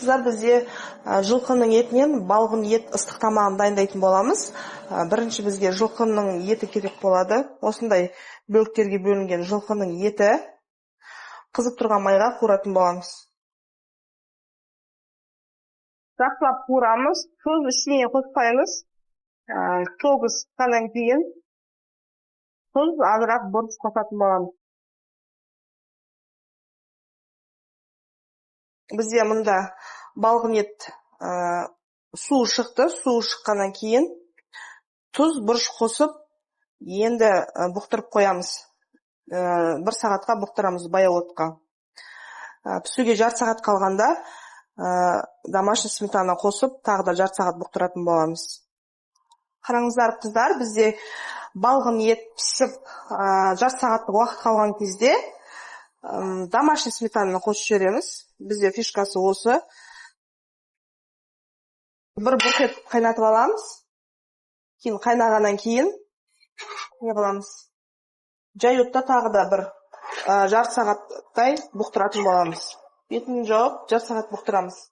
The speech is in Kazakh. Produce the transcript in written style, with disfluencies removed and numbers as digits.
Қыздар, бізде жылқының етінен балғын ет ыстық тамағын дайындайтын боламыз. Бірінші бізге жылқының еті керек болады. Осындай бөліктерге бөлінген жылқының еті қызып тұрған майға қуыратын боламыз. Жақсылап қуырамыз, тұз ештеңе қоспаймыз. Тоғы шыққаннан кейін тұз, азырақ бұрыш қосатын боламыз. Бізде мұнда балғын ет суы шықты. Суы шыққаннан кейін тұз, бұрыш қосып, енді бұқтырып қоямыз. 1 сағатқа бұқтырамыз баяу отқа. Пісуге жарты сағат қалғанда домашний сметана қосып, тағы да жарты сағат бұқтыратын боламыз. Қараңыздар, қыздар, бізде балғын ет пісіп, жарты сағаттық уақыт қалған кезде домашний сметананы қосып жібереміз. Бізде фишкасы осы. Бір бұрқ етіп қайнатып аламыз. Кейін қайнағаннан кейін не қыламыз? Жай отта тағы да бір жарты сағаттай бұқтыратын боламыз. Бетін жауып, жарты сағат бұқтырамыз.